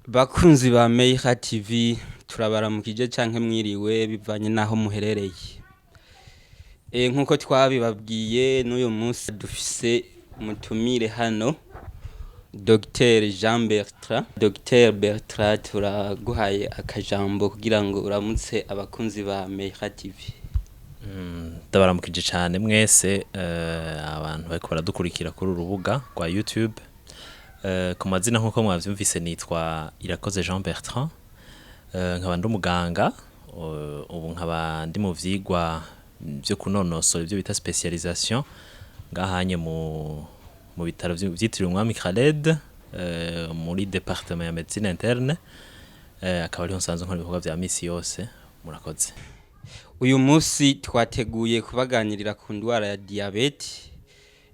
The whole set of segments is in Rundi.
Bakunzi ba Meira TV, turabaramukije canke mwiriwe bivanye naho muherereye. Nkuko twabibabwiye, n'uyu munsi dufise umutumire hano, Dr Jean Bertrand. Dr Bertrand, turaguhaye akajambo kugira ngo uramutse abakunzi ba Meira TV. Ndabaramukije cyane mwese, abantu bariko baradukurikira kuri uru rubuga rwa YouTube. Ku mazina, nk'uko mwavyumvise, nitwa Irakoze Jean Bertrand, nkaba ndi umuganga, ubu nkaba ndi mu vyigwa vyo kunonosora ivyo bita spécialisation ngahanye mu bitaro vyitiriwe Umwami Khaled, muri département ya médecine interne, akaba ariho nsanzwe nkora ibikorwa vya misi yose. Murakoze. Uyu munsi twateguye kubaganirira ku ndwara ya diyabete.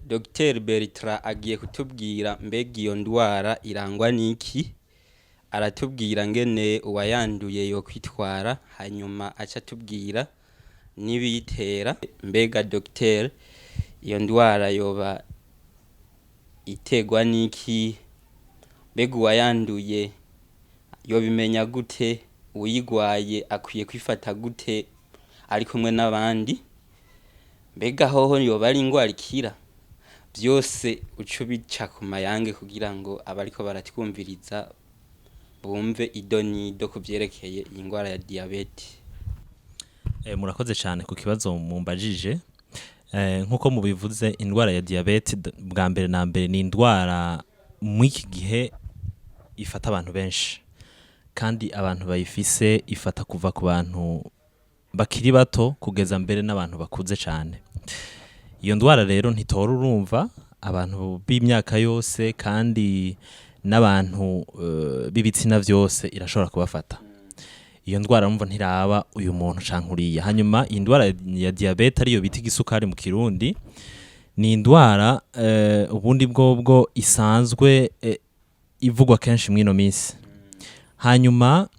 Dr Bertrand agiye kutubwira mbega iyo ndwara irangwa n'iki, aratubwira ngene uwayanduye yo kwitwara, hanyuma aca atubwira n'ibiyitera. Mbega Dr, iyo ndwara yoba iterwa n'iki? Mbega uwayanduye yobimenya gute? Uyigwaye akwiye kwifata gute ari kumwe n'abandi? Mbega hoho yoba ari ingwara ikira? Byose uca ubica ku mayange kugira ngo abariko baratwumviriza bumve ido n'ido ku vyerekeye iyi ndwara ya diyabete. Murakoze cyane ku kibazo mumbajije. Nk'uko mubivuze, indwara ya diyabete bwa mbere na mbere ni indwara mw'iki gihe ifata abantu benshi, kandi abantu bayifise ifata kuva ku bantu bakiri bato kugeza mbere n'abantu bakuze cyane. Iyo ndwara rero ntitora, urumva, abantu b'imyaka yose kandi n'abantu b'ibitsina vyose irashobora kubafata. Iyo ndwara, mumva, ntiraba uyu muntu canke uriya. Hanyuma iyi ndwara ya diyabete, ariyo bita igisukari mu Kirundi, ni indwara ubundi bwobwo isanzwe ivugwa kenshi mw'ino minsi. Hanyuma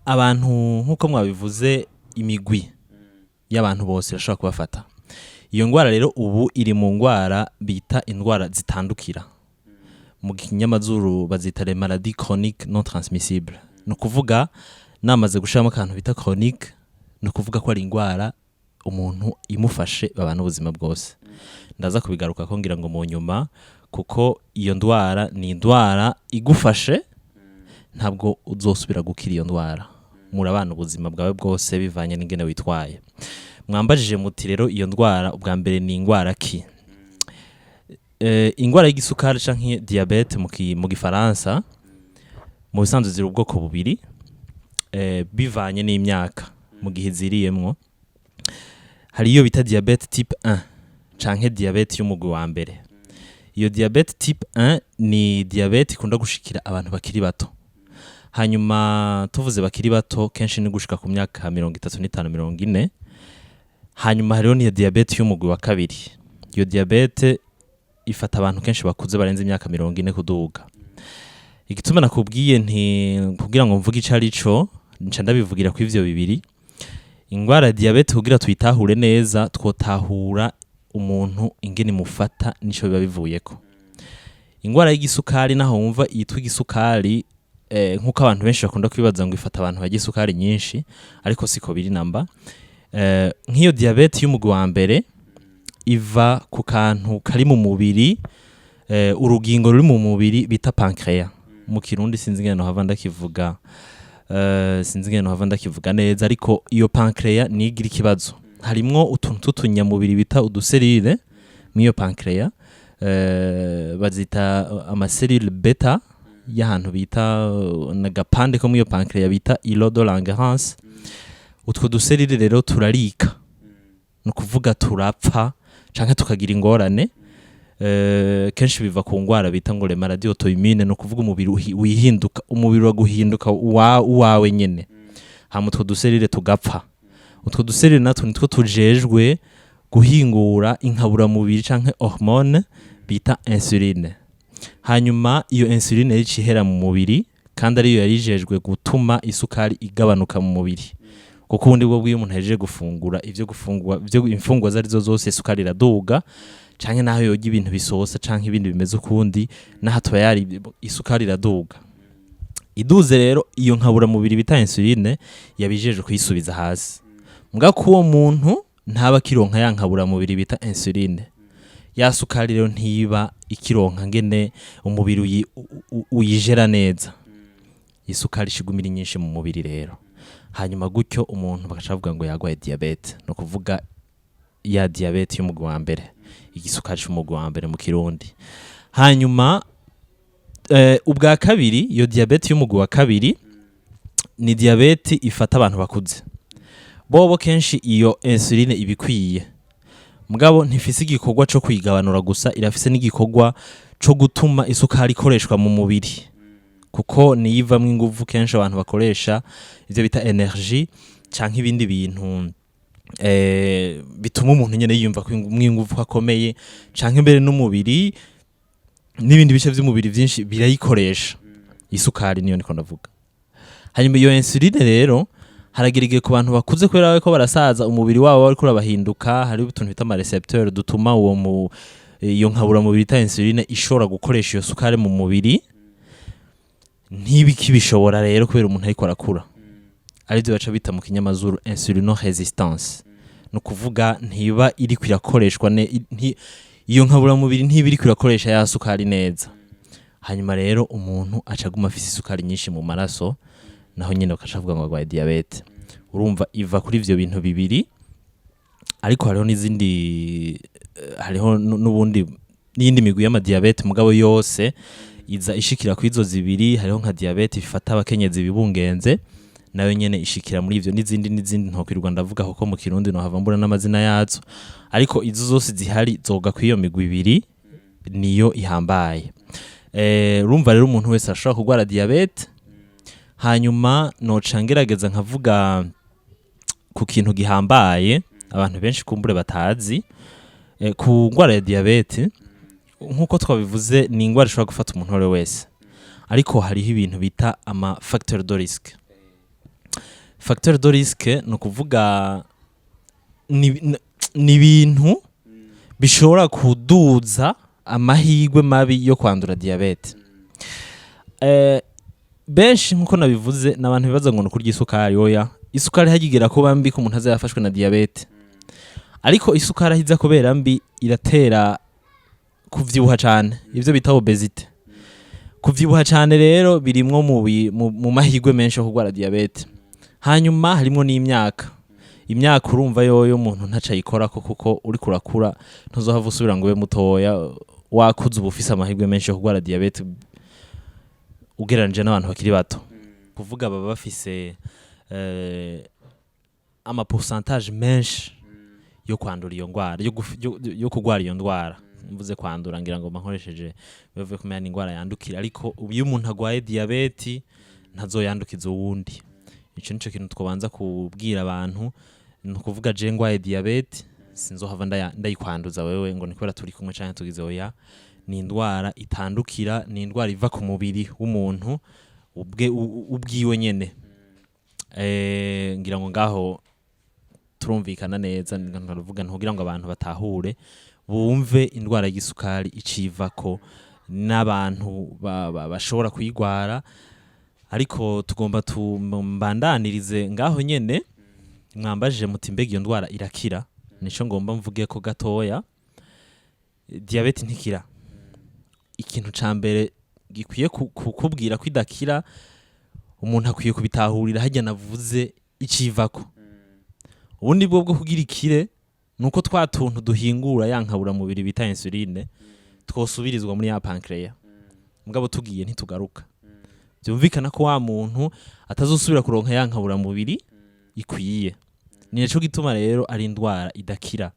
abantu, nk'uko mwabivuze, imigwi y'abantu bose irashobora kubafata. Iyo ndwara rero ubu iri mu ndwara bita indwara zitandukira, mu kinyamazuru bazita les maladies chroniques non transmissibles. Ni ukuvuga, namaze gushiramo akantu bita chronique, ni ukuvuga ko ari indwara umuntu imufashe babana ubuzima bwose. Ndaza kubigaruka ko ngira ngo mu nyuma, kuko iyo ndwara ni indwara igufashe ntabwo uzosubira gukira. Iyo ndwara murabana ubuzima bwawe bwose bivanye n'ingene witwaye. Mwambajije muti rero iyo ndwara ubwa mbere ni indwara ki? Indwara y'igisukari canke diabète mu gifaransa, mu bisanzwe ziri ubwoko bubiri, bivanye n'imyaka mu gihe ziriyemwo. Hari iyo bita diabète type 1 canke diabète y'umugwi wa mbere. Iyo diabète type 1 ni diabète ikunda gushikira abantu bakiri bato. Hanyuma tuvuze bakiri bato, kenshi ni gushika ku myaka 35, 40. Hanyuma hariho n'iyo diabète y'umugwi wa kabiri. Iyo diabète ifata abantu kenshi bakuze, barenze imyaka 40 kuduga. Igituma nakubwiye nti kugira ngo mvuge ico ari co, nca ndabivugira ku ivyo bibiri. Ingwara ya diabète, kugira tuyitahure neza, twotahura umuntu ingene imufata nico biba bivuyeko. Ingwara y'igisukari, naho wumva yitwa igisukari, nk'uko abantu benshi bakunda kwibaza ngo ifata abantu barya isukari nyinshi, ariko siko biri namba. Nk'iyo diabète y'umugwi wa mbere iva ku kantu kari mu mubiri, urugingo ruri mu mubiri bita pancréas. Mu Kirundi sinzi ingene nohava ndakivuga, sinzi ingene nohava ndakivuga neza, ariko iyo pancréas niyo igira ikibazo. Harimwo utuntu tw'utunyamubiri bita udu cellules mw'iyo pancréas, bazita ama cellules bêta, y'ahantu bita n'agapande ko mw'iyo pancréas bita îlot de Langerhans. Utwo du cellules rero turarika, ni ukuvuga turapfa canke tukagira ingorane. Kenshi biva ku ngwara bita ngo les maladies auto-immunes, ni ukuvuga umubiri wihinduka, umubiri waguhinduka uwawe nyene, hama utwo du cellules tugapfa. Utwo du cellules natwo nitwo tujejwe guhingura inkaburamubiri canke hormone bita insuline. Hanyuma iyo insuline rero ica ihera mu mubiri, kandi ariyo yari ijejwe gutuma isukari igabanuka mu mubiri, kuko ubundi bwo bw'iyo umuntu ahejeje gufungura ivyo gufungura, ivyo imfungurwa izo arizo zose, isukari iraduga, canke naho yorya ibintu bisosa canke ibindi bimeze ukundi, naho atoba yari, isukari iraduga. Iduze rero, iyo nkaburamubiri bita insuline yabijeje kuyisubiza hasi. Mbwa ko uwo muntu ntaba akironka ya nkaburamubiri bita insuline, ya sukari rero ntiba ikironka ngene umubiri uyijera neza, isukari ishigumira nyinshi mu mubiri rero. Hanyuma gutyo umuntu bagaca bavuga ngo yagwaye diabète, ni ukuvuga ya diabète y'umugwi wa mbere, igisukari c'umugwi wa mbere mu Kirundi. Hanyuma ubwa kabiri, iyo diabète y'umugwi wa kabiri ni diabète ifata abantu bakuze. Bobo kenshi iyo insuline iba ikwiye, mugabo ntifise igikorwa co kuyigabanura gusa, irafise n'igikorwa co gutuma isukari ikoreshwa mu mubiri, kuko niyo ivamwo inguvu kenshi abantu bakoresha, ivyo bita énergie, canke ibindi bintu bituma umuntu nyene yiyumva ko inguvu, ko akomeye, canke mbere n'umubiri n'ibindi bice vy'umubiri vyinshi birayikoresha isukari, niyo niko ndavuga. Hanyuma iyo insuline rero haragira igihe ku bantu bakuze, kubera ko barasaza, umubiri wabo wariko urabahinduka, hari utuntu bita ama récepteurs dutuma uwo mu iyo nkaburamubiri bita insuline ishobora gukoresha iyo sukari mu mubiri, ntibikibishobora rero kubera umuntu ariko arakura, arivyo baca bita mu kinyamazuru insulino-résistance. Ni ukuvuga ntiba iriko irakoreshwa iyo nkaburamubiri ntiba iriko irakoresha ya sukari neza. Hanyuma rero umuntu aca aguma afise isukari nyinshi mu maraso, naho nyene bakaca bavuga ngo arwaye diabète. Urumva iva kuri ivyo bintu bibiri, ariko hariho n'izindi, hariho n'ubundi n'iyindi migwi y'amadiabète, mugabo yose iza ishikira kuri izo zibiri. Hariho nka diabète ifata abakenyezi bibungenze, nayo nyene ishikira muri ivyo, n'izindi n'izindi ntokwirirwa ndavuga kuko mu Kirundi nohava mbura n'amazina yazo, ariko izo zose zihari zoga kuri iyo migwi ibiri, niyo ihambaye. Urumva rero umuntu wese ashobora kurwara diabète. Hanyuma noca ngerageza nkavuga ku kintu gihambaye abantu benshi kumbure batazi ku ndwara ya diabète. Nk'uko twabivuze, ni indwara ishobora gufata umuntu uwo ari we wese, ariko hariho ibintu bita ama facteur de risque. Facteur de risque ni ukuvuga ni ibintu bishobora kuduza amahirwe mabi yo kwandura diabète. Benshi nkuko nabivuze, ni abantu bibaza ngo ni ukurya isukari. Oya, isukari hagigera kuba mbi ko umuntu aza yafashwe na diabète, ariko isukari aho iza kubera mbi iratera kuvyibuha cane, ivyo bita obésité. Kuvyibuha cane rero birimwo mu mahirwe menshi yo kurwara diabète. Hanyuma harimwo n'imyaka. Imyaka urumva yoyo umuntu ntaca ayikorako, kuko uriko urakura ntuzohava usubira ngo ube mutoya. Wakuze uba ufise amahirwe menshi yo kurwara diabète ugereranije n'abantu bakiri bato, kuvuga baba bafise ama pourcentage menshi yo kwandura iyo ndwara, yo kurwara iyo ndwara. Mvuze kwandura ngira ngo nkoresheje bivuye kumenya ni indwara yandukira, ariko iyo umuntu agwaye diabète ntazoyandukiza uwundi. Ico nico kintu twobanza kubwira abantu. Ni ukuvuga je ngwaye diabète sinzohava ndayikwanduza wewe ngo ni kubera turi kumwe canke tugize. Oya, ni indwara itandukira, ni indwara iva ku mubiri w'umuntu ubwe ubwiwe nyene. Ngira ngo ngaho turumvikana neza. Ndavuga ntugira ngo abantu batahure, bumve indwara y'igisukari icivako n'abantu bashobora kuyigwara. Ariko tugomba tumbandanirize ngaho nyene. Mwambajije muti: "Mbega iyo ndwara irakira?" Nico ngomba mvuge ko gatoya. Diabète ntikira. Ikintu ca mbere gikwiye kukubwira ko idakira, umuntu akwiye kubitahurira harya navuze icivako. Ubundi bwo kugira ikire nuko twa tuntu duhingura ya nkaburamubiri bita insuline twosubirizwa muri ya pancréas, mugabo tugiye ntitugaruka. Byumvikana ko wa muntu atazosubira kuronka ya nkaburamubiri ikwiye. Ni naco gituma rero ari indwara idakira.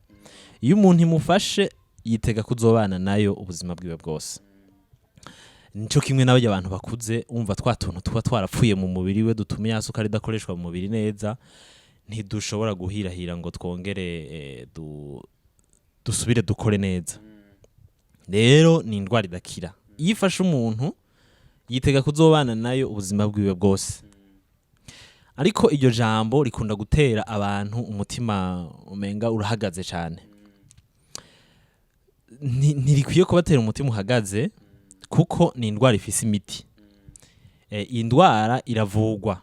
Iyo umuntu imufashe yitega kuzobana nayo ubuzima bwiwe bwose. Nico kimwe n'abarya abantu bakuze, umva twa tuntu tuba twarapfuye mu mubiri we dutuma ya sukari idakoreshwa mu mubiri neza, ntidushobora guhirahira ngo twongere dusubire dukore neza. Rero ni indwara idakira. Iyo ifashe umuntu yitega kuzobana nayo ubuzima bwiwe bwose. Ariko iryo jambo rikunda gutera abantu umutima umenga urahagaze cyane. Ntirikwiye kubatera umutima uhagaze, kuko ni indwara ifise imiti. Iyi ndwara iravugwa,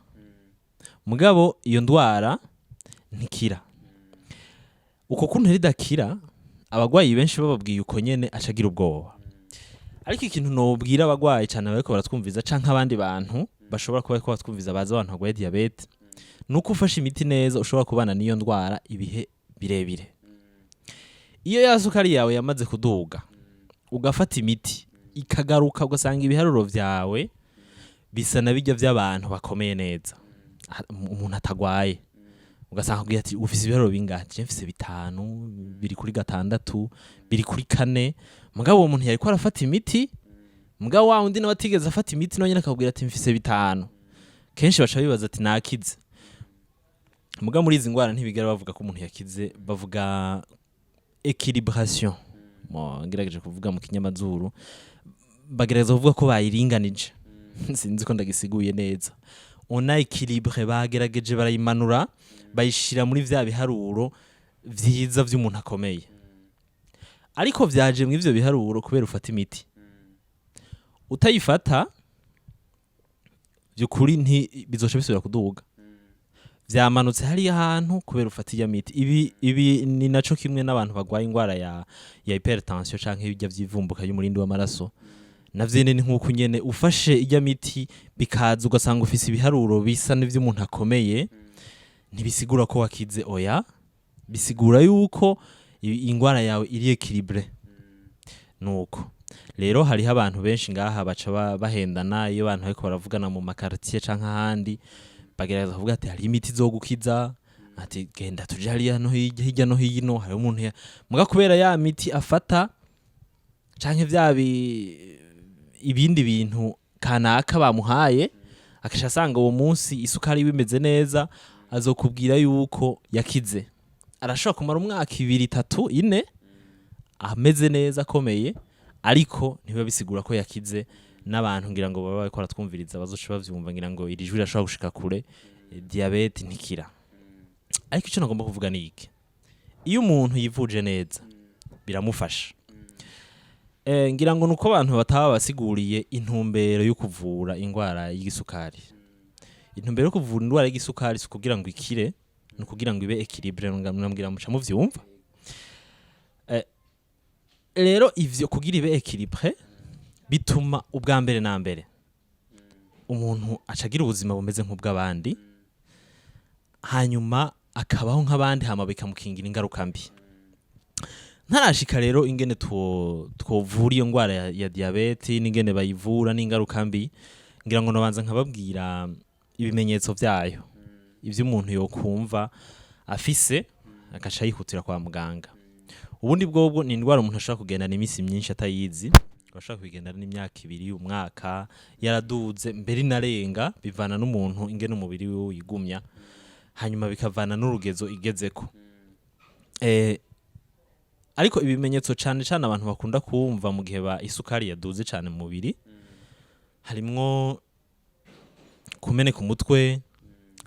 mugabo iyo ndwara ntikira. Uko kuntu ridakira, abagwayi benshi bababwiye uko nyene acagira ubwoba. Ariko ikintu nobwira abagwayi cyane bariko baratwumviza, canke abandi bantu bashobora kuba bariko baratwumviza bazi abantu barwaye diabète, nuko ufashe imiti neza ushobora kubana n'iyo ndwara ibihe birebire. Iyo ya sukari yawe yamaze kuduga, ugafata imiti ikagaruka, ugasanga ibiharuro vyawe bisa na bijya by'abantu bakomeye neza, umuntu atagwaye, ugasanga akubwira ati: "Ufise ibiharuro bingahe?" "Je mfise 5, biri kuri 6, biri kuri 4." Mugabo uwo muntu yariko arafata imiti. Mugabo wa wundi nawe atigeze afata imiti, nawe nyene akakubwira ati: "Mfise 5." Kenshi baca bibaza ati: "Nakize." Muga muri izi ndwara ntibigera bavuga ko umuntu yakize, bavuga équilibration. Mo ngerageje kuvuga mu kinyamazuru, bagerageza kuvuga ko bayiringanije. Sinzi ko ndagisiguye neza. On a équilibré, bagerageje barayimanura, bayishira muri vya biharuro vyiza vy'umuntu akomeye. Ariko vyaje mu ivyo biharuro kubera ufata imiti. Utayifata, vyukuri nti bizoca bisubira kuduga. Vyamanutse hariya hantu kubera ufata iya miti. Ibi ni naco kimwe n'abantu bagwaye ingwara ya hypertension canke ibijya vy'ivumbuka y'umurindi w'amaraso. Navyo nyene ni nk'uko nyene, ufashe ijya miti bikaza ugasanga ufise ibiharuro bisa n'ivy'umuntu akomeye, ntibisigura ko wakize. Oya, bisigura yuko ingwara yawe iri équilibrée. Nuko rero hariho abantu benshi ngaha baca bahendana. Iyo abantu bariko baravugana mu ma quartier canke ahandi, bagerageza kuvuga ati: "Hari imiti izogukiza," ati: "Genda tuje hariya no hirya, hirya no hino." Hariho umuntu muga kubera ya miti afata canke vya ibindi bintu kanaka bamuhaye, akaca asanga uwo munsi isukari iwe imeze neza, azokubwira yuko yakize. Arashobora kumara umwaka, 2, 3, 4 ameze neza, akomeye, ariko ntibiba bisigura ko yakize. N'abantu ngira ngo baba bariko baratwumviriza bazoca bavyumva, ngira ngo iri jwi rirashobora gushika kure. Diabète ntikira. Ariko ico nagomba kuvuga ni iki: iyo umuntu yivuje neza biramufasha. Ngira ngo nuko abantu bataba basiguriye intumbero yo kuvura indwara y'igisukari. Intumbero yo kuvura indwara y'igisukari si ukugira ngo ikire, ni ukugira ngo ibe équilibré. Nambwira muca muvyumva. Rero ivyo kugira ibe équilibré bituma ubwa mbere na mbere umuntu acagira ubuzima bumeze nk'ubw'abandi, hanyuma akabaho nk'abandi, hama bikamukingira ingaruka mbi. Ntarashika rero ingene twovura iyo ndwara ya diabète n'ingene bayivura n'ingaruka mbi, ngira ngo nobanza nkababwira ibimenyetso vyayo, ivyo umuntu yokumva afise agaca yihutira kwa muganga. Ubundi bwobwo ni indwara umuntu ashobora kugendana iminsi myinshi atayizi, ashobora kuyigendana n'imyaka 2, umwaka, yaraduze, mbere inarenga. Bivana n'umuntu ingene umubiri wiwe wigumya, hanyuma bikavana n'urugezo igezeko. Ariko ibimenyetso cane cane abantu bakunda kumva mu gihe ba isukari yaduze cane mu mubiri, harimwo kumeneka umutwe.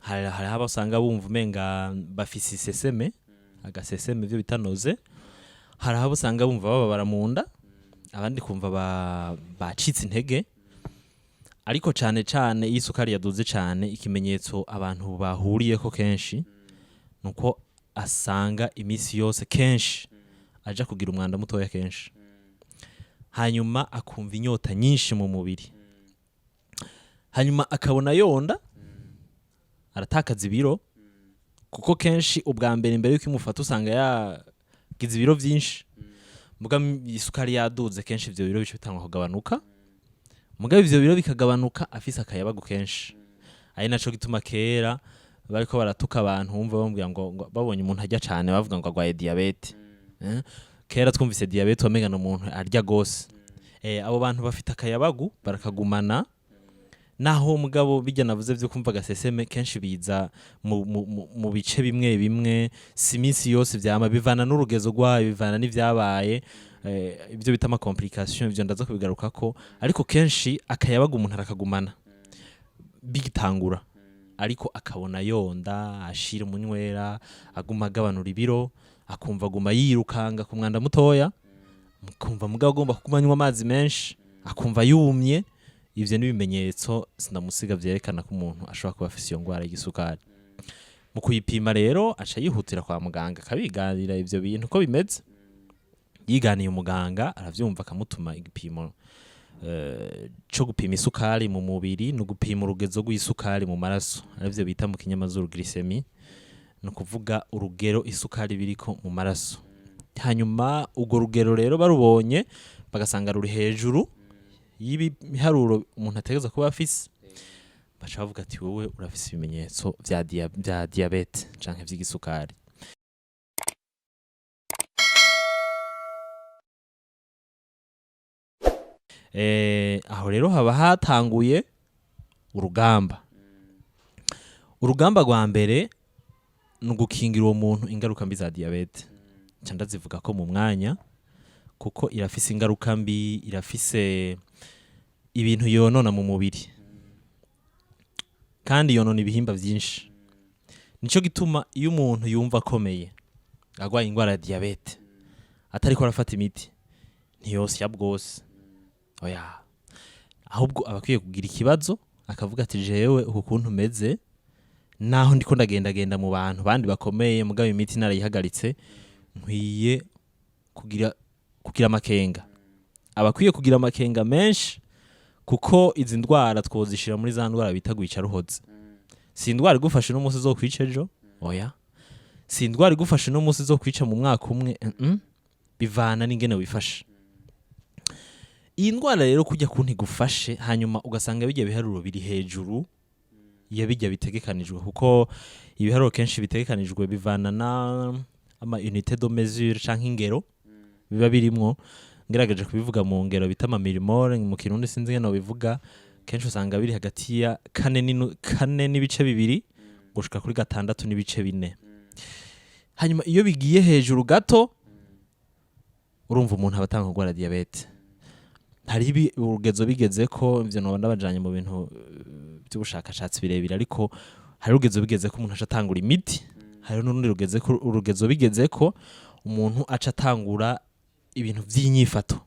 Hariho abo usanga bumva umenga bafise iseseme, agaseseme, ivyo bita nausées. Hari abo usanga bumva bababara mu nda, abandi kumva bacitse intege. Ariko cane cane iyo isukari yaduze cane, ikimenyetso abantu bahuriyeko kenshi nuko asanga imisi yose kenshi aja kugira umwanda mutoya kenshi, hanyuma akumva inyota nyinshi mu mubiri, hanyuma akabona yonda, aratakaza ibiro, kuko kenshi ubwa mbere imbere yuko imufata usanga yagize ibiro byinshi. Muga isukari yaduze, kenshi ivyo biro bica bitangwa kugabanuka. Mugabo ivyo biro bikagabanuka afise akayabagu kenshi, ari naco gituma kera bariko baratuka abantu, wumva bamubwira ngo babonye umuntu arya cane bavuga ngo agwaye diabète. Kera twumvise diabète wamenga ni umuntu arya gose. Abo bantu bafite akayabagu barakagumana, naho mugabo bijya navuze vyo kumva agaseseme kenshi biza mu bice bimwe bimwe, si iminsi yose vyama. Bivana n'urugezo rwayo, bivana n'ivyabaye, ibyo bita ama complication. Ivyo ndaza kubigarukako. Ariko kenshi akayabaga umuntu arakagumana bigitangura, ariko akabona yonda, ashira umunywera, aguma agabanura ibiro, akumva aguma yirukanga ku mwanda mutoya, akumva mugabo agomba kuguma anywa amazi menshi, akumva yumye. Ivyo n'ibimenyetso sinamusiga vyerekana ko umuntu ashobora kuba afise iyo ngwara y'igisukari. Mu kuyipima rero, aca yihutira kwa muganga, akabiganira ivyo bintu uko bimeze. Yiganiye umuganga, aravyumva, akamutuma igipimo co gupima isukari mu mubiri. Ni ugupima urugezo rw'isukari mu maraso, arivyo bita mu kinyamazuru glycémie, ni ukuvuga urugero isukari biriko mu maraso. Hanyuma urwo rugero rero barubonye, bagasanga ruri hejuru y'ibiharuro umuntu ategerezwa kuba afise, baca bavuga ati: "Wowe urafise ibimenyetso vya diabète canke vy'igisukari." Aho rero haba hatanguye urugamba. Urugamba rwa mbere ni ugukingira uwo muntu ingaruka mbi za diabète. Nca ndazivuga ko mu mwanya, kuko irafise ingaruka mbi, irafise ibintu yonona mu mubiri, kandi yonona ibihimba vyinshi. Nico gituma iyo umuntu yumva akomeye, agwaye ingwara ya diabète, atariko arafata imiti, ntiyosya bwose, oya, ahubwo aba akwiye kugira ikibazo, akavuga ati: "Jewe uku kuntu meze, naho ndiko ndagendagenda mu bantu bandi bakomeye, mugabo imiti narayihagaritse, nkwiye kugira amakenga." Aba akwiye kugira amakenga menshi, kuko izi ndwara twozishira muri za ndwara bita gwica ruhoze. Si indwara igufashe uno munsi izokwica ejo, oya. Si indwara igufashe uno munsi izokwica mu mwaka umwe. Bivana n'ingene wifashe. Iyi ndwara rero, kujya kuntu igufashe, hanyuma ugasanga bijya biharuro biri hejuru ya bijya bitegekanijwe, kuko ibiharuro kenshi bitegekanijwe bivana na ama unité de mesure canke ingero biba birimwo. Ngerageje kubivuga mu ngero bita ama millimole mu Kirundi, sinzi ingene bivuga, kenshi usanga biri hagati ya 4.2 gushika kuri 6.4. Hanyuma iyo bigiye hejuru gato, urumva umuntu aba atanga kurwara diabète. Hari urugezo bigeze ko, ivyo noba ndabajanye mu bintu by'ubushakashatsi birebire, ariko hari urugezo bigeze ko umuntu aca atangura imiti, hari n'urundi rugeze ko, urugezo bigeze ko umuntu aca atangura ibintu vy'inyifato,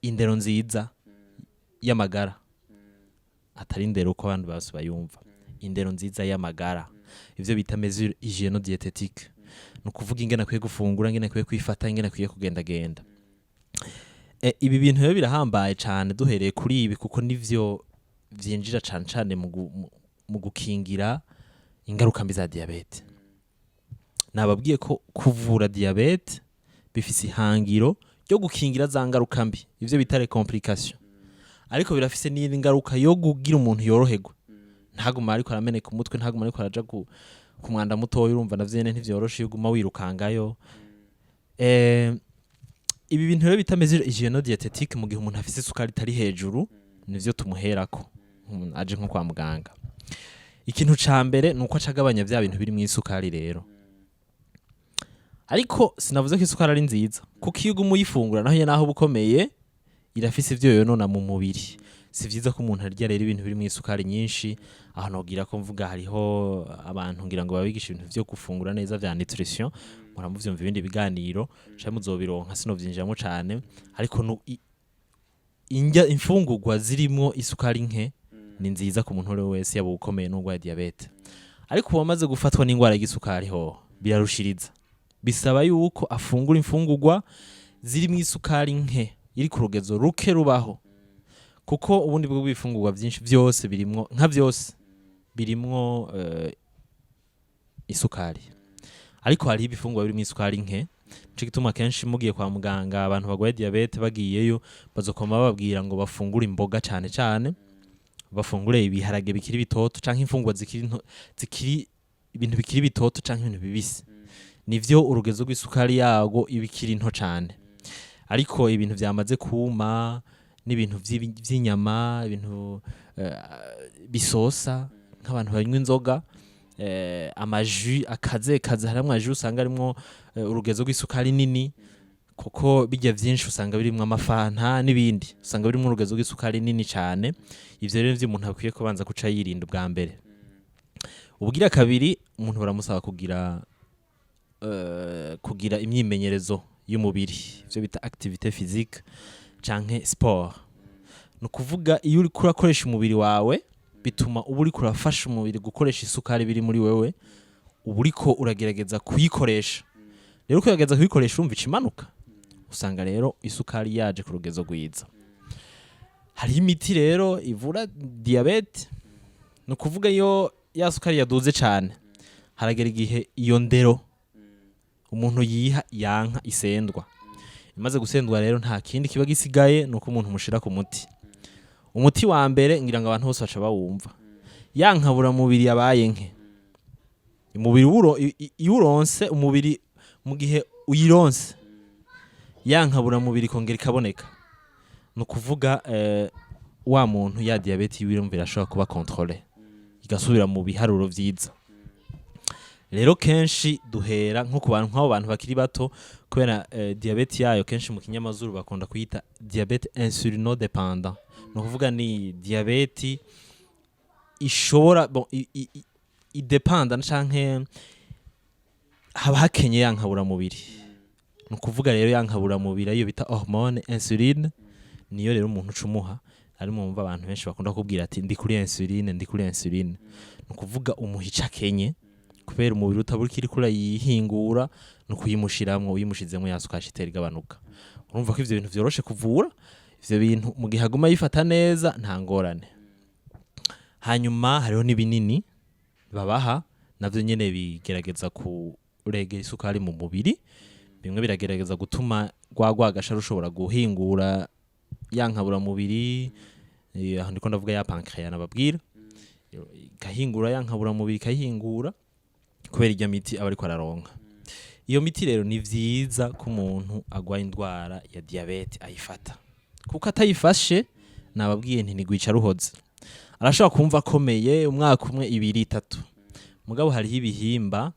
indero nziza y'amagara, atari indero uko abandi bose bayumva, indero nziza y'amagara, ivyo bita mesure hygiéno-diététique, ni ukuvuga ingene akwiye gufungura, ingene akwiye kwifata, ingene akwiye kugendagenda. Ibi bintu rero birahambaye cane. Duhereye kuri ibi, kuko nivyo vyinjira cane cane mu gukingira ingaruka mbi za diabète. Nababwiye ko kuvura diabète bifise ihangiro ryo gukingira za ngaruka mbi, ivyo bita les complications, ariko birafise n'iyindi ngaruka yo kugira umuntu yoroherwa, ntaguma ariko arameneka umutwe, ntaguma ariko araja ku mwanda mutoya. Urumva navyo nyene ntivyoroshe iyo uguma wirukangayo. Ibi bintu rero bita mesure hygiéno-diététique, mu gihe umuntu afise isukari itari hejuru, nivyo tumuherako. Umuntu aje nko kwa muganga, ikintu ca mbere ni uko aca agabanya vya bintu biri mu isukari rero. Ariko sinavuze ko isukari ari nziza, kuko iyo uguma uyifungura, naho naho uba ukomeye, irafise ivyo yonona mu mubiri. Si vyiza ko umuntu arya rero ibintu biri mu isukari nyinshi. Aho nogira ko mvuga, hariho abantu ngira ngo babigisha ibintu vyo gufungura neza vya nutrition, muramuvyumva ibindi biganiro canke muzobironka, sinovyinjiramo cane. Ariko indya, imfungurwa zirimwo isukari nke ni nziza ku muntu uwo wese, yaba ukomeye n'urwaye diabète. Ariko uwamaze gufatwa n'indwara y'igisukari ho birarushiriza, bisaba yuko afungura imfungurwa zirimwo isukari nke, iri ku rugezo ruke rubaho, kuko ubundi bwo bw'ibifungurwa byinshi byose birimwo, nka byose birimwo isukari, ariko hariho ibifungurwa birimwo isukari nke. Nico gituma kenshi mugiye kwa muganga, abantu barwaye diabète bagiyeyo, bazokoma bababwira ngo bafungure imboga cane cane, bafungure ibiharage bikiri bitoto canke imfungurwa zikiri nto, zikiri ibintu bikiri bitoto canke ibintu bibisi, nivyo urugezo rw'isukari yago iba ikiri nto cane. Ariko ibintu vyamaze kuma n'ibintu vy'inyama, ibintu bisosa, nk'abantu banywa inzoga, ama jus akaze kaze, harimwo ama jus usanga arimwo urugezo rw'isukari nini, kuko bijya vyinshi usanga birimwo amafanta n'ibindi, usanga birimwo urugezo rw'isukari nini cane. Ivyo rero nivyo umuntu akwiye kubanza kuca yirinda ubwa mbere. Ubugira kabiri, umuntu baramusaba kugira imyimenyerezo y'umubiri, ivyo bita activité physique canke sport. Ni ukuvuga Ni ukuvuga iyo uriko urakoresha umubiri wawe, bituma uba uriko urafasha umubiri gukoresha isukari biri muri wewe, uba uriko uragerageza kuyikoresha. Rero kugerageza kuyikoresha, urumva ica imanuka, usanga rero isukari yaje ku rugezo rwiza. Hariho imiti rero ivura diyabete. Ni ukuvuga iyo ya sukari yaduze cyane, haragera igihe iyo ndero umuntu yiha yanka isendwa. Imaze gusendwa rero, nta kindi kiba gisigaye, ni uko umuntu umushira ku muti. Umuti wa mbere, ngira ngo abantu bose baca bawumva, ya nkaburamubiri yabaye nke, umubiri iyo uronse umubiri, mu gihe uyironse ya nkaburamubiri ikongera ikaboneka, ni ukuvuga wa muntu ya diyabete yiwe irumva irashobora kuba contrôlée, igasubira mu biharuro vyiza. Rero kenshi duhera nko ku bantu, nk'abo bantu bakiri bato, kubera diyabete yayo kenshi mu kinyamazuru bakunda kuyita diabète insulinodépendant. Ni ukuvuga ni diyabete ishobora, bon, idepanda canke haba hakenye ya nkaburamubiri. Ni ukuvuga rero ya nkaburamubiri ariyo bita hormone insuline, niyo rero umuntu ucumuha. Ari mwumva abantu benshi bakunda kubwira ati: "Ndi kuri insuline, ndi kuri insuline." Ni ukuvuga umuha ico akenye, kubera umubiri utabura ikiriko urayihingura, ni ukuyimushiramwo. Uyimushizemwo, ya sukari itera igabanuka. Urumva ko ivyo bintu vyoroshe kuvura ivyo bintu mu gihe aguma yifata neza, nta ngorane. Hanyuma hariho n'ibinini babaha, navyo nyene bigerageza kuregera isukari mu mubiri. Bimwe biragerageza gutuma rwa rwagasha rushobora guhingura ya nkaburamubiri. Aho ndiko ndavuga ya pancréas nababwira, igahingura ya nkaburamubiri, ikayihingura kubera irya miti aba ariko araronka. Iyo miti rero ni vyiza ko umuntu agwaye indwara ya diyabete ayifata, kuko atayifashe, nababwiye nti ntigwica ruhoze. Arashobora kumva akomeye umwaka umwe, 2, 3, mugabo hariho ibihimba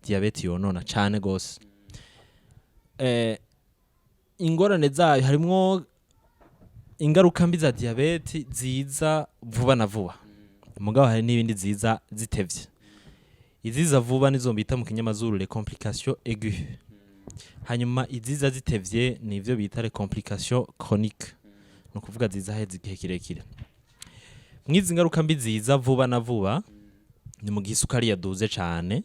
diyabete yonona cane gose. Ingorane zayo, harimwo ingaruka mbi za diyabete ziza vuba na vuba, mugabo hari n'ibindi ziza zitevye. Iziza vuba nizo bita mu kinyamazuru les complications aiguës, hanyuma iziza zitevye nivyo bita les complications chroniques, ni ukuvuga ziza haheze igihe kirekire. Mwizi ngaruka mbi ziza vuba na vuba ni mu gihe isukari yaduze cane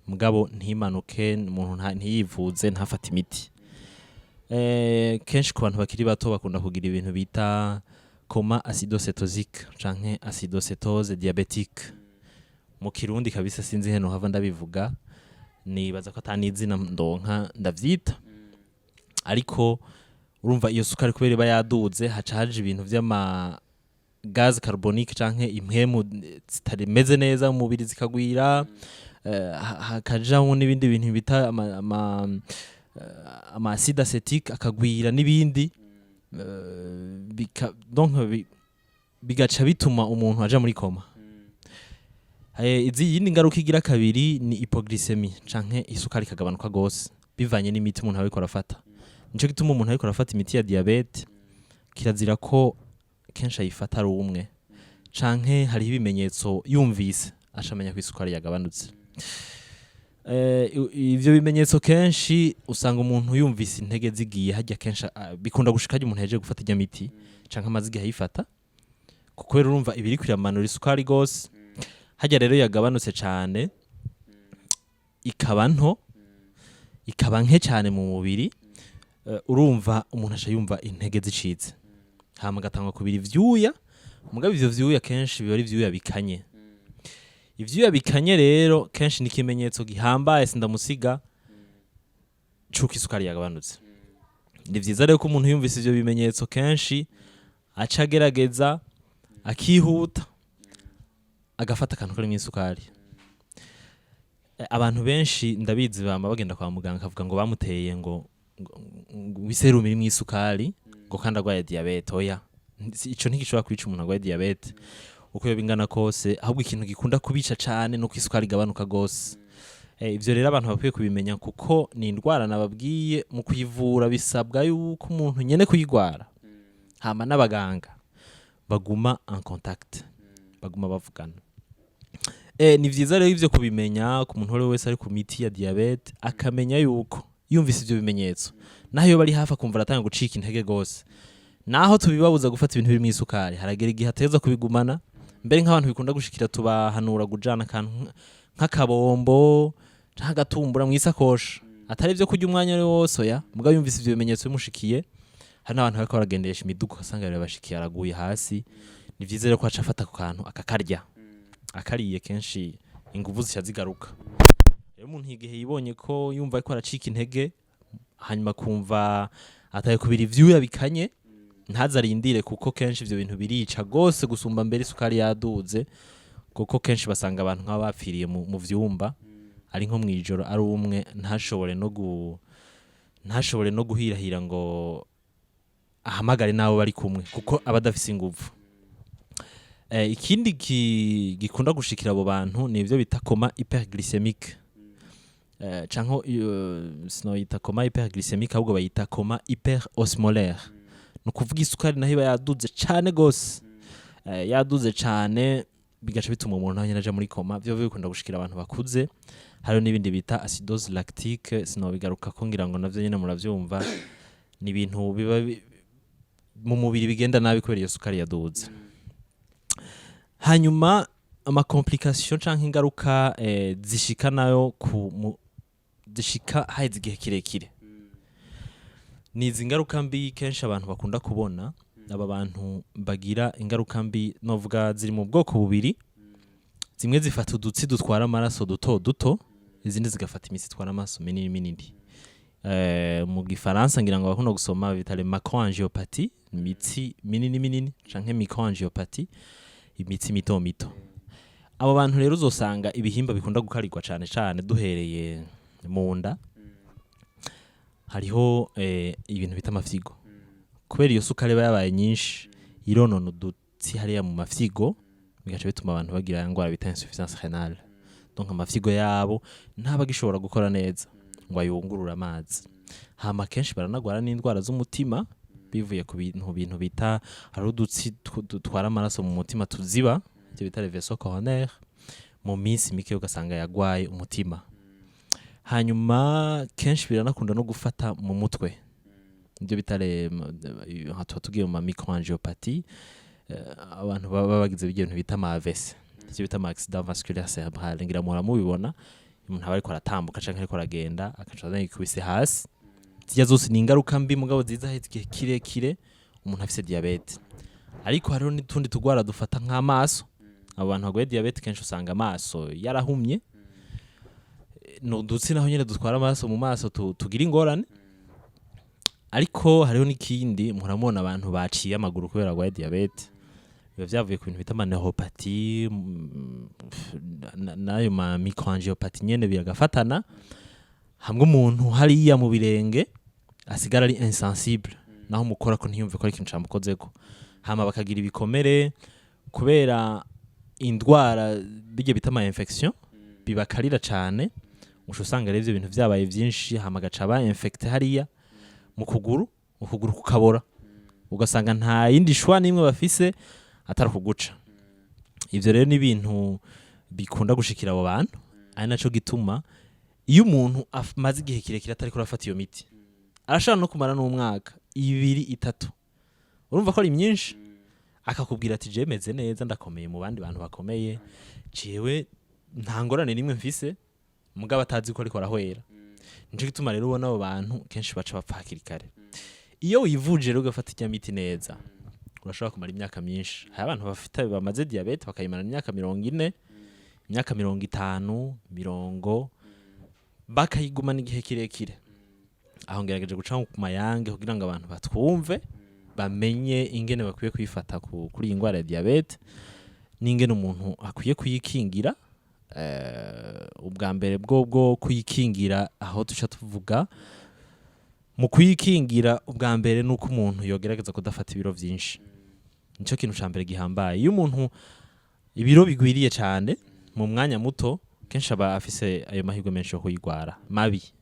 mugabo ntimanuke, umuntu ntiyivuze, ntafate imiti. Kenshi ku bantu bakiri bato bakunda kugira ibintu bita coma acidocétosique canke acidocétose diabétique mu Kirundi. Kabisa sinzi heno hava ndabivuga, nibaza ko atanizina ndonka ndavyita. Ariko urumva iyo sukari kubera iba yaduze, haca haje ibintu vy'ama gaz carbonique canke impwemu zitameze neza mu mubiri zikagwira, hakajamwo n'ibindi bintu bita ama acide acétique akagwira n'ibindi, donc bigaca bituma umuntu aja muri coma. Izi yindi ngaruka igira kabiri ni hypoglycémie canke isukari ikagabanuka gose bivanye n'imiti umuntu ariko arafata. Nico gituma umuntu ariko arafata imiti ya diabète kirazira ko kenshi ayifata ari umwe, canke hariho ibimenyetso yumvise acamenya ko isukari yagabanutse. Ivyo bimenyetso kenshi usanga umuntu yumvise intege zigiye hajya. Kenshi bikunda gushika harya umuntu yaje gufata irya miti canke amaze igihe ayifata, kuko rero urumva ibiri kwiramanura isukari gose. Hajya rero yagabanutse cane, ikaba nto, ikaba nke cane mu mubiri, urumva umuntu aca yumva intege zicitse, hama agatangwa kubira ivyuya. Mugabo ivyo vyuya kenshi biba ari ivyuya bikanye. Ivyuya bikanye rero kenshi ni ikimenyetso gihambaye sindamusiga c'uko isukari yagabanutse. Ni vyiza rero ko umuntu yumvise ivyo bimenyetso kenshi aca agerageza akihuta agafata akantu karimwo isukari. Abantu benshi ndabizi bama bagenda kwa muganga akavuga ngo bamuteye ngo iserumu irimwo isukari, ngo kandi agwaye diyabete. Oya, ico ntigishobora kwica umuntu agwaye diyabete uko yoba ingana kose. Ahubwo ikintu gikunda kubica cane nuko isukari igabanuka gose. Ivyo rero abantu bakwiye kubimenya, kuko ni indwara nababwiye mu kuyivura bisabwa yuko umuntu nyene kuyigwara hama n'abaganga baguma en contact, baguma bavugana. Ni vyiza rero ivyo kubimenya ku muntu uwo ari we wese ari ku miti ya diyabete, akamenya yuko yumvise ivyo bimenyetso, naho iyo bari hafi akumva aratanga gucika intege gose. Naho tubibabuza gufata ibintu birimo isukari, haragera igihe ateza kubigumana. Mbere nk'abantu bikunda gushikira, tubahanura kujana akantu nk'akabombo canke agatumbura mw'isakosha, atari ivyo kurya umwanya wari wose, oya. Mugabo yumvise ivyo bimenyetso bimushikiye, hari n'abantu bariko baragendesha imiduga ugasanga birabashikiye, araguye hasi, ni vyiza rero ko aca afata ku kantu akakarya. Akariye, kenshi inguvu zica zigaruka. Rero umuntu igihe yibonye ko yumva ariko aracika intege, hanyuma akumva ataye kubira ivyuya bikanye, ntazarindire, kuko kenshi ivyo bintu birica gose gusumba mbere isukari yaduze, kuko kenshi basanga abantu nk'aba bapfiriye mu vyumba, ari nko mw'ijoro, ari umwe, ntashobore no guhirahira ngo ahamagare n'abo bari kumwe, kuko aba adafise inguvu. Ikindi gikunda gushikira abo bantu ni ivyo bita coma hyperglycémique, canke sinoyita coma hyperglycémique, ahubwo bayita coma hyperosmolaire. Ni ukuvuga isukari naho iba yaduze cane gose, yaduze cane, bigaca bituma umuntu nawe nyene aja muri coma. Vyo bikunda gushikira abantu bakuze. Hariho n'ibindi bita acidose lactique, sinobigaruka ko, ngira ngo navyo nyene muravyumva, ni ibintu biba mu mubiri bigenda nabi kubera iyo sukari yaduze. Hanyuma ama complication canke ingaruka zishika nayo zishika haheze igihe kirekire, ni izi ngaruka mbi kenshi abantu bakunda kubona. Aba bantu bagira ingaruka mbi, novuga ziri mu bwoko bubiri: zimwe zifata udutsi dutwara amaraso duto duto, izindi zigafata imitsi itwara amaraso minini minini. Mu gifaransa ngira ngo bakunda gusoma bita les macroangiopathie, imitsi minini minini, canke microangiopathie, imitsi mito mito. Abo bantu rero uzosanga ibihimba bikunda gukarirwa cane cane, duhereye mu nda, hariho ibintu bita amafyigo. Kubera iyo sukari iba yabaye nyinshi, ironona udutsi hariya mu mafyigo, bigaca bituma abantu bagira ya ngwara bita insuffisance rénale. Donc amafyigo yabo ntaba agishobora gukora neza ngo ayungurure amazi. Hama kenshi baranagwara n'indwara z'umutima bivuye ku bintu bita, hari udutsi dutwara amaraso mu mutima tuziba, ibyo bita les vaisseaux coronaires. Mu minsi mike ugasanga yagwaye umutima. Hanyuma kenshi biranakunda no gufata mu mutwe, ibyo bita nka tuba tugiye mu ma microangiopathie, abantu baba bagize ibyo bintu bita ama AVC, ivyo bita ama accident vasculaire cérébral. Ngira muhora mubibona, umuntu aba ariko aratambuka canke ariko aragenda, akaca azana yikubise hasi. Zirya zose ni ingaruka mbi, mugabo ziza haheze igihe kirekire umuntu afise diabète. Ariko hariho n'utundi tugwara dufata nk'amaso. Abo bantu barwaye diabète kenshi usanga amaso yarahumye. Ni udutsi naho nyene dutwara amaraso mu maso tugira ingorane. Ariko hariho n'ikindi, muramubona abantu baciye amaguru kubera barwaye diabète, biba vyavuye ku bintu bita ama neuropathie n'ayo ma microangiopathie nyene, biragafatana hamwe. Umuntu hariya mu birenge asigara ari insensible, naho mukora ko ntiyumve ko ari ikintu camukozeko. Hama bakagira ibikomere kubera indwara bijya bita ama infection bibakarira cane. Uca usanga rero ivyo bintu vyabaye vyinshi, hama agaca aba infecté hariya mu kuguru, ukuguru kukabora, ugasanga nta yindi choix n'imwe bafise atari ukuguca. Ivyo rero ni ibintu bikunda gushikira abo bantu, ari naco gituma iyo umuntu amaze igihe kirekire atariko arafata iyo miti, arashobora no kumara n'umwaka, 2, 3, urumva ko ari myinshi, akakubwira ati: "Je meze neza, ndakomeye mu bandi bantu bakomeye, jewe nta ngorane n'imwe mfise," mugabo atazi ko ariko arahwera. Nico gituma rero ubona abo bantu kenshi baca bapfa hakiri kare. Iyo wivuje rero, ugafata irya miti neza, urashobora kumara imyaka myinshi. Hari abantu bafite, bamaze diabète bakayimara imyaka 40, imyaka 50, mirongo, bakayigumana igihe kirekire. Aho ngerageje guca ku mayange kugira ngo abantu batwumve, bamenye ingene bakwiye kwifata kuri iyi ndwara ya diabète n'ingene umuntu akwiye kuyikingira. Ubwa mbere bwo kuyikingira, aho duca tuvuga mu kuyikingira, ubwa mbere nuko umuntu yogerageza kudafata ibiro vyinshi. Nico kintu ca mbere gihambaye. Iyo umuntu ibiro bigwiriye cane mu mwanya muto, kenshi aba afise ayo mahirwe menshi yo kuyigwara mabi,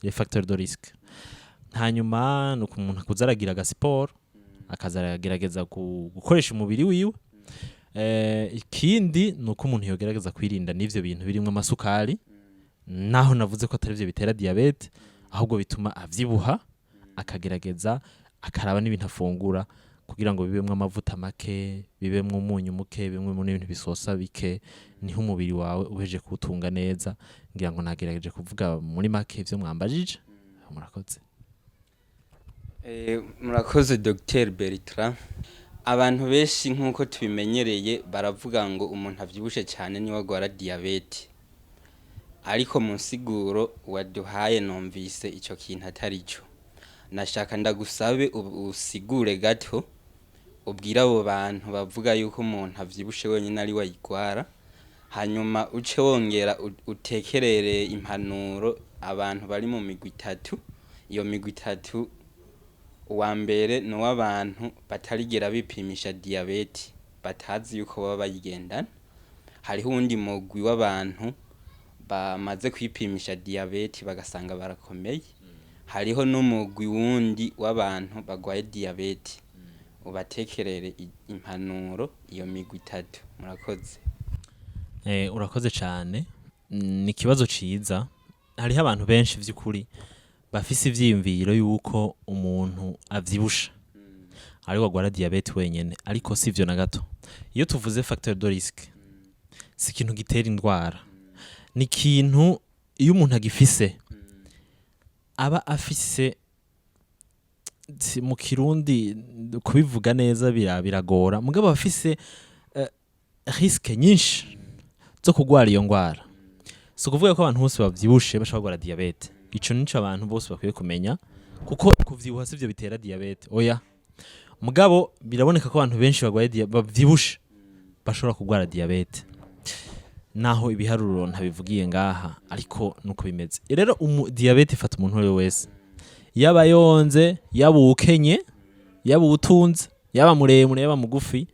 les facteurs de risque. Hanyuma nuko umuntu akuza aragira agasiporo, akaza aragerageza gukoresha umubiri wiwe. Ikindi nuko umuntu yogerageza kwirinda n'ivyo bintu birimwo amasukari, naho navuze ko atari vyo bitera diabète, ahubwo bituma avyibuha, akagerageza akaraba n'ibintu afungura. Kugira ngo bibemwo amavuta make, bibemwo umunyu muke, bibemwo n'ibintu bisosa bike, niho umubiri wawe uheje kuwutunga neza. Ngira ngo nagerageje kuvuga muri make ivyo mwambajije. Murakoze. Murakoze Dr Bertrand. Abantu benshi, nk'uko tubimenyereye, baravuga ngo umuntu avyibushe cyane niwe agwara diyabete, ariko mu nsiguro waduhaye numvise ico kintu atari cyo. Nashaka ndagusabe usigure gato, ubwire abo bantu bavuga yuko umuntu avyibushe wenyine ari we ayigwara, hanyuma uce wongera utekerere impanuro abantu bari mu migwi itatu. Iyo migwi itatu, uwa mbere ni uw'abantu batarigera bipimisha diyabete, batazi yuko baba bayigendana. Hariho uwundi mugwi w'abantu bamaze kwipimisha diyabete bagasanga barakomeye. Hariho n'umugwi wundi w'abantu bagwaye diyabete. Ubatekerere impanuro iyo migwi itatu. Murakoze. Urakoze cyane. Ni ikibazo ciza. Hariho abantu benshi vy'ukuri bafise ivyiyumviro yuko umuntu avyibusha ariko agwara diyabete wenyene, ariko si ivyo na gato. Iyo tuvuze facteur de risque, si ikintu gitera indwara, ni ikintu iyo umuntu agifise aba afise. Mu Kirundi kubivuga neza biragora, mugabo aba afise risque nyinshi zo kugwara iyo ngwara. Si ukuvuga ko abantu bose bavyibushe bashobora kugwara diyabete. Ico nico abantu bose bakwiye kumenya, kuko kuvyibuha sivyo bitera diyabete, oya. Mugabo biraboneka ko abantu benshi bagwaye bavyibushe bashobora kugwara diyabete, naho ibiharuro ntabivugiye ngaha, ariko nuko bimeze. Rero diyabete ifata umuntu uwo ari we wese, yaba yonze, yaba uwukenye, yaba uwutunze, yaba muremure, yaba mugufi,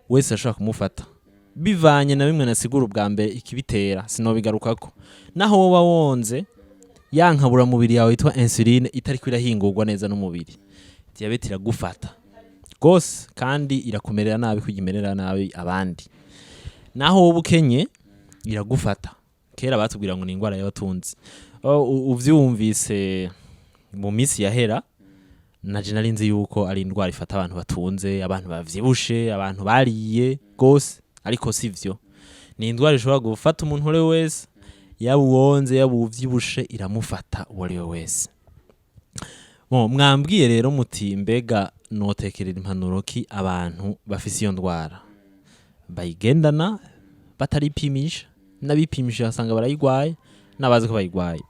wese ashobora kumufata, bivanye na bimwe nasigura ubwa mbere ikibitera, sinobigarukako. Naho woba wonze, ya nkaburamubiri yawe yitwa insuline itariko irahingurwa neza n'umubiri, diyabete iragufata rwose kandi irakumerera nabi kuko imerera nabi abandi. Naho woba ukenye, iragufata. Kera batubwira ngo ni indwara y'abatunzi. Uvyumvise mu minsi yahera, naje nari nzi yuko ari indwara ifata abantu batunze, abantu bavyibushe, abantu bariye gose, ariko sivyo. Ni indwara ishobora gufata umuntu uwo ari we wese, yaba uwonze, yaba uwuvyibushe, iramufata uwo ari we wese. Bon, mwambwiye rero muti: mbega notekerera impanuro ki abantu bafise iyo ndwara bayigendana bataripimisha, n'abipimisha basanga barayigwaye, n'abazi ko bayigwaye?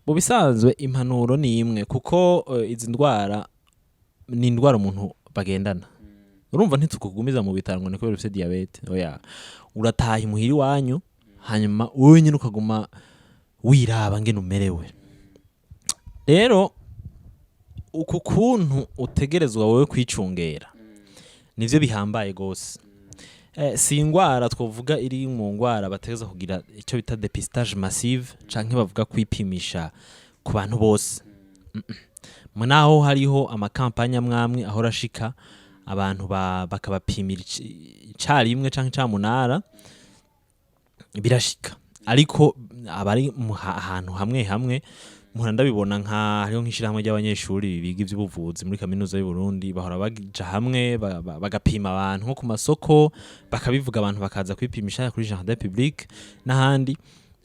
Mu bisanzwe impanuro ni imwe, kuko izi ndwara ni indwara umuntu bagendana. Urumva, ntitukugumiza mu bitaro ngo ni kubera ufise diyabete, oya. Urataha imuhira iwanyu, hanyuma wowe nyine ukaguma wiraba ngene umerewe. Rero uku kuntu utegerezwa wowe kwicungera nivyo bihambaye gose. Si ingwara twovuga iri mu ngwara bategerezwa kugira icyo bita dépistage massive, canke bavuga kwipimisha ku bantu bose. Naho hariho amakampanya amwamwe ahora ashika abantu bakabapimira icarimwe canke icamunara, birashika, ariko abari ahantu hamwe hamwe mpora ndabibona, nka hariho nk'ishirahamwe ry'abanyeshuri biga ivy'ubuvuzi muri Kaminuza y'u Burundi, bahora baja hamwe bagapima abantu nko ku masoko, bakabivuga, abantu bakaza kwipimisha kuri jardin public n'ahandi.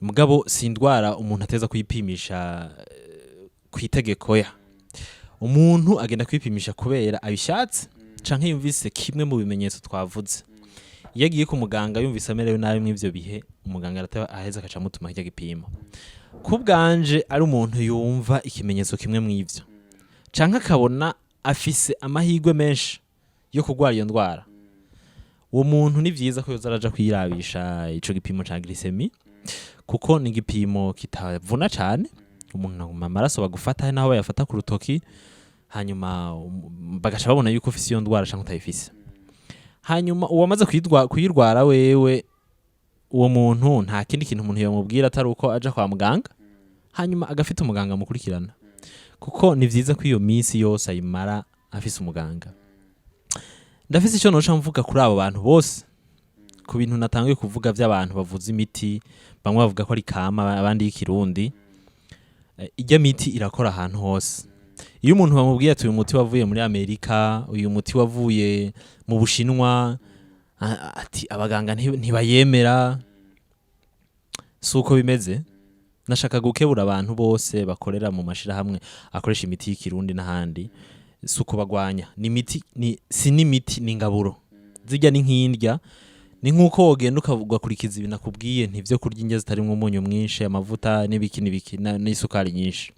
Mugabo si indwara umuntu ateza kwipimisha kw'itegeko ya umuntu agenda kwipimisha kubera abishatse canke yumvise kimwe mu bimenyetso twavuze. Iyo agiye ku muganga yumvise amerewe nabi mw'ivyo bihe, umuganga arateba aheza akaca amutuma kirya gipimo. Ku bwanje, ari umuntu yumva ikimenyetso kimwe mw'ivyo canke akabona afise amahirwe menshi yo kurwara iyo ndwara, uwo muntu ni vyiza ko yoza araja kwirabisha ico gipimo ca glycémie, kuko ni igipimo kitavuna cane umuntu. Aguma amaraso bagufata, naho bayafata ku rutoki, hanyuma bagaca babona yuko ufise iyo ndwara canke utayifise. Hanyuma uwamaze kuyirwara wewe, uwo muntu nta kindi kintu umuntu yamubwira atari uko aja kwa muganga, hanyuma agafita umuganga amukurikirana, kuko ni vyiza ko iyo minsi yose ayimara afise umuganga. Ndafise ico noca mvuga kuri abo bantu bose, ku bintu natanguye kuvuga vy'abantu bavuza imiti, bamwe bavuga ko ari kama, abandi y'ikirundi. Irya miti irakora ahantu hose. Iyo umuntu bamubwiye ati uyu muti wavuye muri Amerika, uyu muti wavuye mu Bushinwa, ati abaganga ntibayemera, si uko bimeze. Nashaka gukebura abantu bose bakorera mu mashirahamwe akoresha imiti y'ikirundi n'ahandi, si ukubagwanya, ni imiti, ni si n'imiti, ni ingaburo zirya, ni nk'indya, ni nk'uko wogenda ugakurikiza ibintu nakubwiye, ntivyo kurya indya zitarimwo umunyu mwinshi, amavuta n'ibiki n'ibiki n'isukari nyinshi.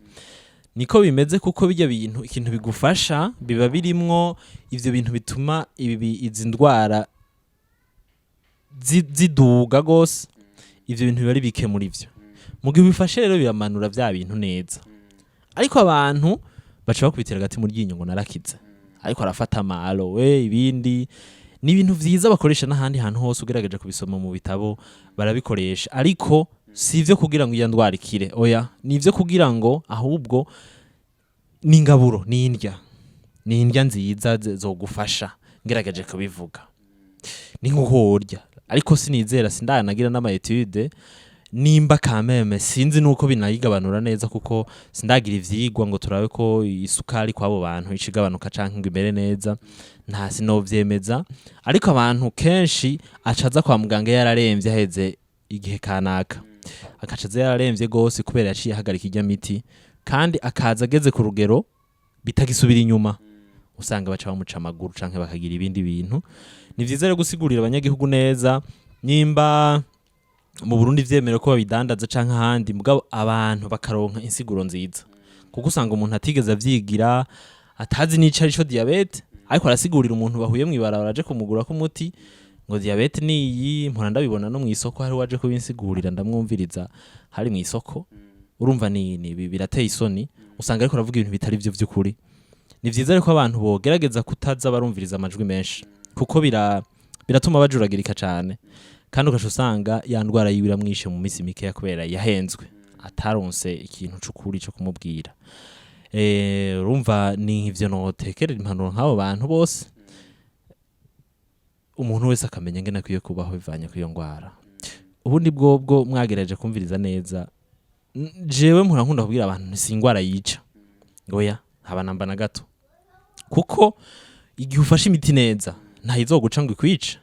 Niko bimeze, kuko bijya bintu ikintu bigufasha biba birimwo ivyo bintu bituma izi ndwara ziduga gose. Ivyo bintu biba ari bike muri vyo. Mu gihe ubifashe rero, biramanura vya bintu neza. Ariko abantu baca bakubitira agati mu ryinyo ngo narakize, ariko arafata ama aloe, ibindi ni ibintu vyiza bakoresha n'ahandi hantu hose. Ugerageje kubisoma mu bitabo, barabikoresha, ariko si ivyo kugira ngo iyo ndwara ikire, oya, ni ivyo kugira ngo ahubwo ni ingaburo, ni indya, ni indya nziza zogufasha. Ngerageje kubivuga, ni nk'uko worya, ariko sinizera, sindanagira n'ama études nimba kameme, sinzi nuko binayigabanura neza, kuko sindagira ivyigwa ngo turabe ko isukari kw'abo bantu icigabanuka canke ngo imere neza. Nta sinovyemeza, ariko abantu kenshi acaza kwa muganga yararemvye, aheze igihe kanaka akaca aza yararemvye gose, kubera yaciye ahagarika irya miti, kandi akaza ageze ku rugero bitagisubira inyuma. Usanga baca bamuca amaguru canke bakagira ibindi bintu. Ni vyiza rero gusigurira abanyagihugu neza, nimba mu Burundi vyemerewe ko babidandaza canke ahandi, mugabo abantu bakaronka insiguro nziza, kuko usanga umuntu atigeze avyigira, atazi n'ico arico diabète, ariko arasigurira umuntu bahuye mw'ibarabara aje kumugura ko umuti ngo diabète ni iyi. Mpora ndabibona no mw'isoko, hari uwaje kubinsigurira, ndamwumviriza hari mw'isoko. Urumva ni birateye isoni, usanga ariko aravuga ibintu bitari vyo vy'ukuri. Ni vyiza rero ko abantu bogerageza kutaza barumviriza amajwi menshi, kuko biratuma bajuragirika cane, kandi ugaca usanga ya ndwara yiwe iramwishe mu minsi mikeya, kubera yahenzwe, ataronse ikintu c'ukuri co kumubwira. Urumva ni ivyo notekerera impanuro nk'abo bantu bose, umuntu wese akamenya ngene akwiye kubaho bivanye kw'iyo ndwara. Ubundi bwobwo mwagerageje kumviriza neza, jewe mpora nkunda kubwira abantu nti si ingwara yica, oya, haba namba na gato, kuko igihe ufashe imiti neza ntayizoguca ngo ikwice,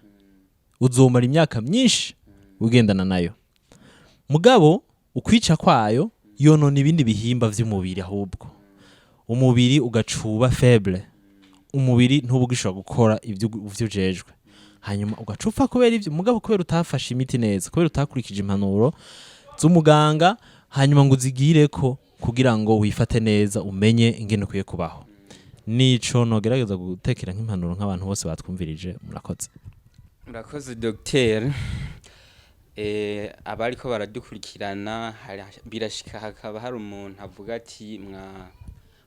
uzomara imyaka myinshi ugendana nayo. Mugabo ukwica kwayo, yonona ibindi bihimba vy'umubiri, ahubwo umubiri ugacuba faible, umubiri ntuba ugishobora gukora ivyo ujejwe, hanyuma ugaca upfa kubera ivyo. Mugabo kubera utafashe imiti neza, kubera utakurikije impanuro z'umuganga, hanyuma ngo uzigireko kugira ngo wifate neza, umenye ingene ukwiye kubaho. Nico nogerageza gutekera nk'impanuro nk'abantu bose batwumvirije. Murakoze. Murakoze, dogiteri. Abariko baradukurikirana, birashika hakaba hari umuntu avuga ati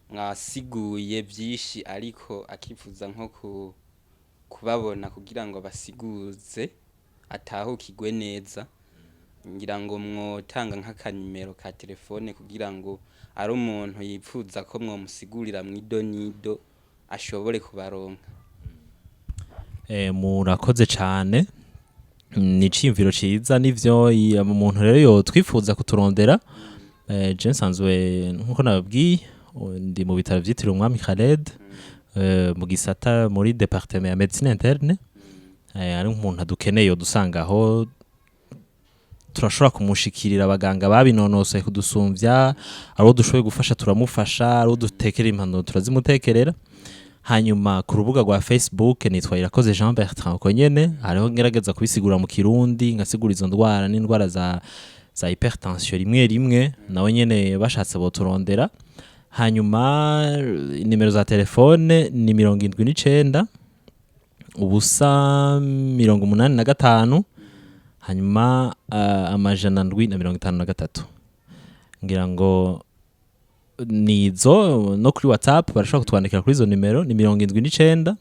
mwasiguye byinshi, ariko akifuza nko kubabona kugira ngo basiguze atahukigwe neza. Ngira ngo mwotanga nk'akanimero ka telefone kugira ngo ari umuntu yipfuza ko mwomusigurira mw'idonido ashobore kubaronka. Murakoze cane. Ni iciyumviro ciza, nivyo. Umuntu rero yotwifuza kuturondera, je nsanzwe, nkuko nababwiye, ndi mu bitaro vyitiriwe Umwami Khaled, mu gisata, muri département ya médecine interne. Ari nk'umuntu adukeneye, yodusanga aho, turashobora kumushikirira abaganga babinonosoye kudusumvya. Ari uwo dushoboye gufasha turamufasha, ari uwo dutekerera impanuro turazimutekerera. Hanyuma ku rubuga rwa Facebook nitwa Irakoze Jean Bertrand, uko nyene hariho ngerageza kubisigura mu Kirundi, ngasigura izo ndwara n'indwara za hypertension rimwe rimwe, nawe nyene bashatse boturondera. Hanyuma nimero za telefone ni 79 0 85, hanyuma 753. Ngira ngo nizo. No kuri WhatsApp barashobora kutwandikira kuri izo nimero, ni 79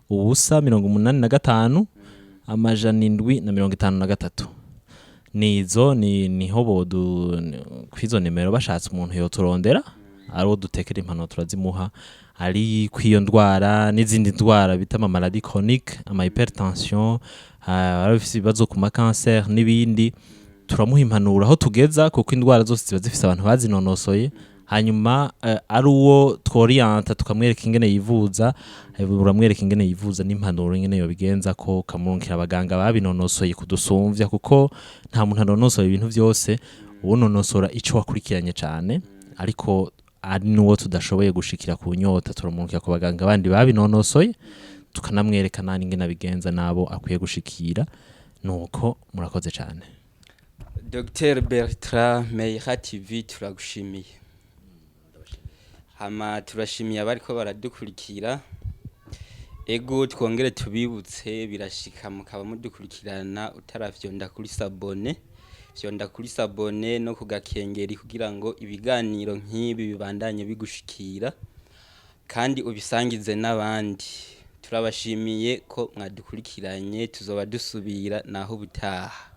0 85 753. Nizo, ni niho bodu kwizo nimero bashatse umuntu yoturondera, ari uwo dutekera impanuro turazimuha, ari kw'iyo ndwara n'izindi ndwara bita ama maladie chronique, ama hypertension, ari abafise ibibazo ku ma cancer n'ibindi, turamuha impanuro aho tugeza, kuko indwara zose ziba zifise abantu bazinonosoye. Hanyuma ari uwo tworiyanta tukamwereka ingene yivuza, uramwereka ingene yivuza n'impanuro ingene yobigenza, ko ukamurungikira abaganga babinonosoye kudusumvya, kuko nta muntu anonosoye ibintu vyose, uwononosora ico wakurikiranye cane. Ariko ari n'uwo tudashoboye gushikira ku nyota, turamurungikira ku baganga bandi babinonosoye, tukanamwereka nani ingene abigenza n'abo akwiye gushikira. Nuko murakoze cane. Dr Bertrand, Meira TV turagushimiye. Hama turashimiye abariko baradukurikira. Ego, twongere tubibutse, birashika mukaba mudukurikirana utaravyonda kuri s'abonner. Fyonda kuri s'abonner no kugakengeri kugira ngo ibiganiro nk'ibi bibandanye bigushikira kandi ubisangize n'abandi. Turabashimiye ko mwadukurikiranye, tuzoba dusubira naho ubutaha.